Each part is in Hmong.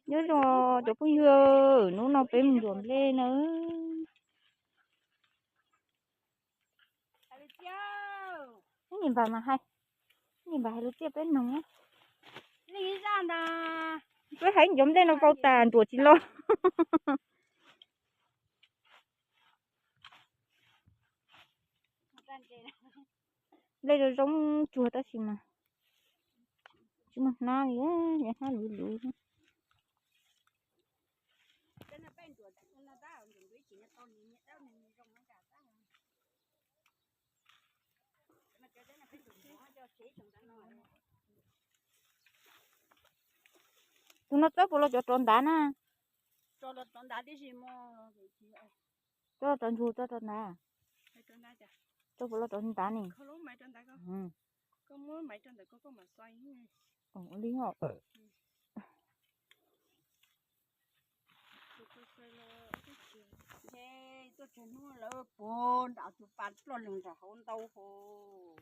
Nyob zoo cov phooj ywg, hnub no peb mus ntxuav nplej na. Nim npam mas hais, nim npam hais lus tiaj peb noog. Peb hais cov nplej no vau tas nruam tsis los. Nplej zoo zoo tsuag tab sis mas tsis muaj hnab li, hnab luv luv. Tus no txawb puas los cov rov ntav na? Txawb los rov ntsuag, txawb rov ntav. Txawb puas los rov ntav ne? Li os. Tuaj tsawg hnub lawm puag nram tus pas ploj lug nram hauv ntau hos.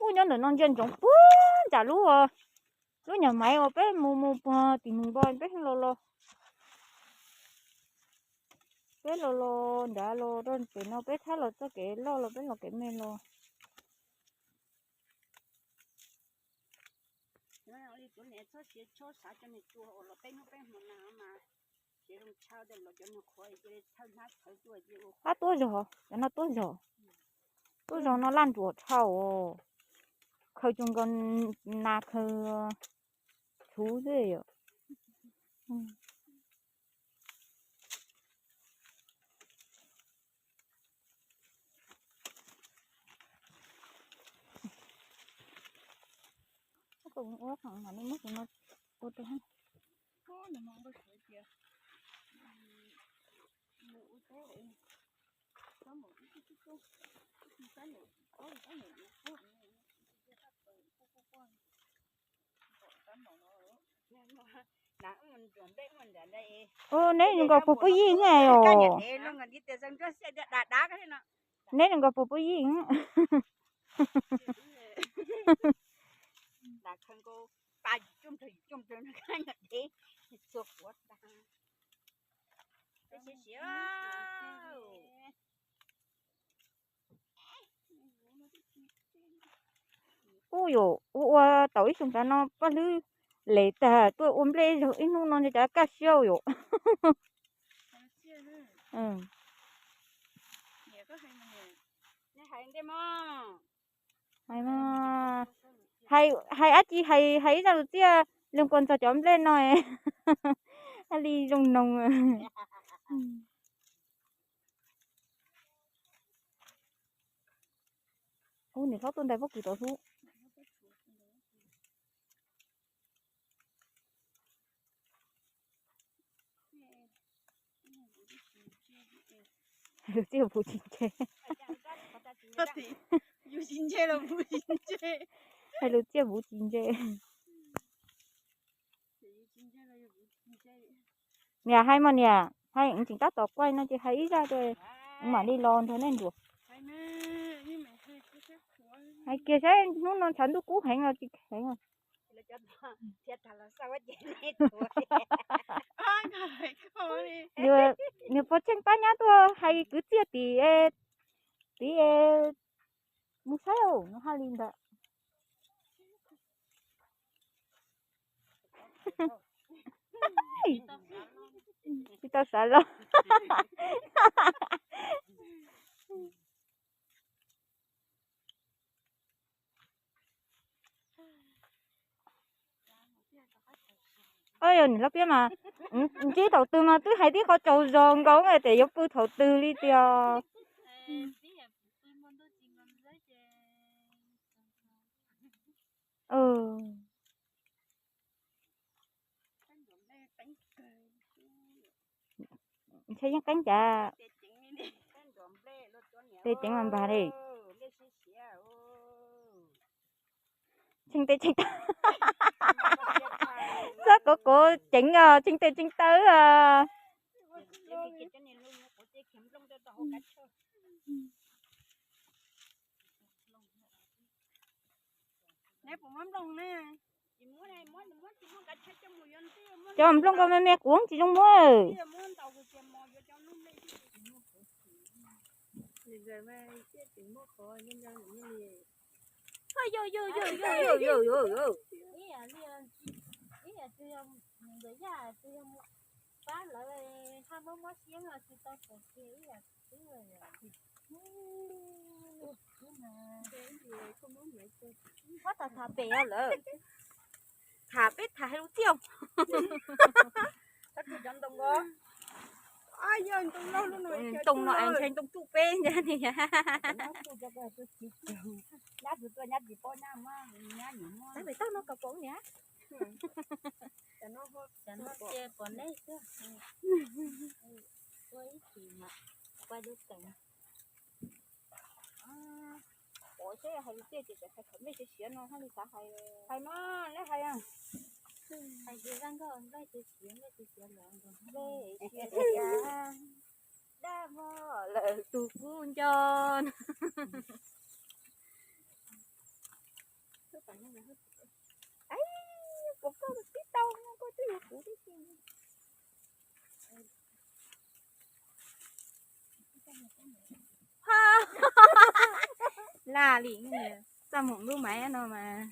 Ub, nyob ntawm no ntsia ntsoov puag nram lub, lub nyuam maiv uas peb mus mus puag tim mus npo peb los los. Peb los los nrad los rau pem no peb txhab los txoj kev loj los peb los kev me los. Ab, tuab zog, cov no tuab zog. Tuab zog no laj nruam dhau. Khaws tsuas nkaus nas khaws txhuv xwb yom. Ua neb nkaus puas pub yij os? Neb nkaus puas pub yij? Ub, yuav ua ua tau ib xyoo tas no paj hlwb les tag tuaj ua nplej zog ib hnub no ntshai cas kaj siab yom. Hais dab tsi, hais ib zaj lus txiaj lug kua ntxog cov nplej no, hais li zoo noog. Ub, niam hlob tuaj ntais pob kws tod hlub. Hais lus txiaj puv tsis ntse. Hais lus txiaj puv tsis ntse. Niam hais mas niam, hais tseem tab tom quaj no ces hais ib zaj mam li los nrog nej nruam. Hais kiag saib hnub no tshav ntuj kub heev los tsis heev. Nws pog tsheej pab nyab tuaj hais kwv txiaj tim, tim mus saib no hais li ntawd. Tsis tau xav los. Yog niam hlob piab mas ntsib thaum twg mas twb hais tib qho tsaug zog nkaus tias yuav pw thaum twg li tias. Ntshe yeej qeeb cas. Tej ceev mas npag li. tsheej tes tsheej taw. Xob kov kov ceev os, tsheej tes tsheej taw os. Cov nplooj ko me me me quav tsis zoo muab. Muab tham tham pem lawm. Tham peb tham hais lus tiag. Ntoo no es ntshai ntoo tsuj peb ntag. Tab pem toj no kom pom niam. Cov no ces pom neb xwb. Ua ib chim mas ua lub teev. Pom seb hais lus tiag ces hais kom mej siav siav no thiaj li xav hais. Hais mas neb hais. Hais tias Vaj Nkauj Nplaig siav, Nplaig siav los nrog nplej siav, dab mog lawm tus kub nco. Puas koj tib tau, koj twb yog kuv tib si. Laj li, txaj muag lub maiv no mas.